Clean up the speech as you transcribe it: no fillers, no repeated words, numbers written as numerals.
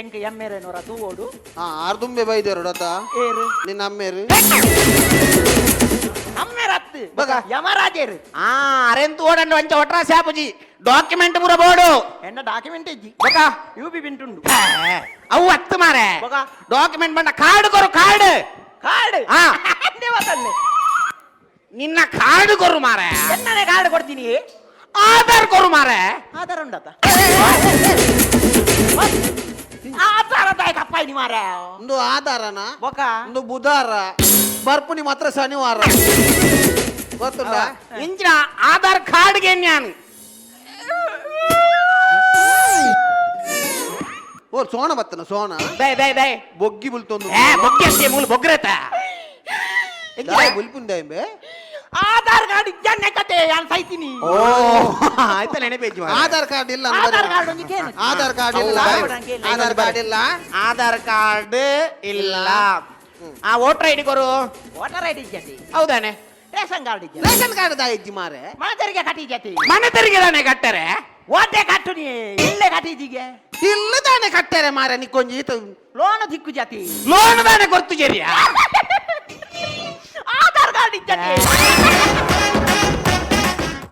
ಎಂಕ್ ಎಮ್ಮೆರೆನೋರ ತೂವೋಡು. ಹಾ, ಆರ್ದುಂಬೆ ಬೈದೇರು. ಏರು? ನಿನ್ನ ಅಮ್ಮೇರು. ಅಮ್ಮೆರತ್ತು. ಬಗ. ಯಮರಾಜೇರು. ಆ ಅರೆಂತು ಓಡಂಡು ಅಂಚ ಒಟ್ರಾ ಸ್ಯಾಪುಜಿ ಡಾಕ್ಯುಮೆಂಟ್ ಪೂರ ಬೋಡು. ಎನ್ನ ಡಾಕ್ಯುಮೆಂಟ್ ಇಜ್ಜಿ. ಬೊಕ? ಯು ಬಿ ಬಿಂಟುಂಡು. ಅವು ಅತ್ತು ಮಾರೆ. ಬೊಕ? ಡಾಕ್ಯುಮೆಂಟ್ ಬಂಡ ಕಾರ್ಡ್ ಕೊರು, ಕಾರ್ಡ್. ಕಾರ್ಡ್? ಆ. ದೇವತಲ್ಲೆ. ನಿನ್ನ ಕಾರ್ಡ್ ಕೊರು ಮಾರೆ. ಎನ್ನನೆ ಕಾರ್ಡ್ ಕೊಡ್ತೀನಿ. ಆಧಾರ್ ಕೊರು ಮಾರೆ. ಆಧಾರ ಉಂಡತ? ಆಧಾರ ದಾಯಕಪ್ಪ ಇನಿ ಮಾರ. ಒಂದು ಆಧಾರನ? ಬೊಕ? ಒಂದು ಬುಧಾರ ಬರ್ಪುನಿ ಮಾತ್ರ ಶನಿವಾರ, ಗೊತ್ತುಂಟಾ? ಇಂಚಿನ ಆಧಾರ್ ಕಾರ್ಡ್ಗೆ ನಾನು. ಓ, ಸೋಣ ಬತ್ತನ ಸೋಣ. ದೈ ದೈ ದೈ. ಬೊಗ್ಗಿ ಬುಲ್ತೊಂದು. ಏ, ಬೊಗ್ಗೆ ಅಷ್ಟೇ ಮೂಲು ಬೊಗ್ರತ. ಬುಲ್ಪುಂದ ಎಂಬೆ. ಆಧಾರ್ ಕಾರ್ಡ್ ಇಜ್ಜನ್ನೆ ಕತೆ ಯಾನ್ ಸೈತೀನಿ. ಓ, ಆಯ್ತಾ, ನೆನಪೇಜ್. ಆಧಾರ್ ಕಾರ್ಡ್ ಇಲ್ಲ ಅಂದ್ರೆ. ಆಧಾರ್ ಕಾರ್ಡ್ ಒಂಜಿ ಕೇನು. ಆಧಾರ್ ಕಾರ್ಡ್ ಇಲ್ಲ. ಹೌದಾ? ಆಧಾರ್ ಕಾರ್ಡ್ ಇಲ್ಲ. ಆಧಾರ್ ಕಾರ್ಡ್ ಇಲ್ಲ. ಆ ವೋಟರ್ ಐಡಿ ಕೊರು. ವೋಟರ್ ಐಡಿ ಇಜ್ಜತಿ. ಹೌದಾನೆ? ರೇಷನ್ ಕಾರ್ಡ್ ಇಜ್ಜ. ರೇಷನ್ ಕಾರ್ಡ್ ದಾಯಿಜ್ಜಿ ಮಾರೆ. ಮನತರಿಗೆ ಕಟ್ಟಿಜತಿ. ಮನೆ ತೆರಿಗೆ ತಾನೆ ಕಟ್ಟರೆ. ಓಟೆ ಕಟ್ಟುನಿ, ಇಲ್ಲೇ ಕಟ್ಟಿಜಿಗೆ. ಇಲ್ಲ ತಾನೆ ಕಟ್ಟಾರೆ ಮಾರೆ, ನಿಕ್ಕೊಂಜಿ ಈತ. ಲೋನ್ ದಿಕ್ಕು ಜಾತಿ. ಲೋನ್ ತಾನೆ ಕೊರ್ತು ಜರಿಯಾ. ಆಧಾರ್ ಕಾರ್ಡ್ ಇಜ್ಜತಿ.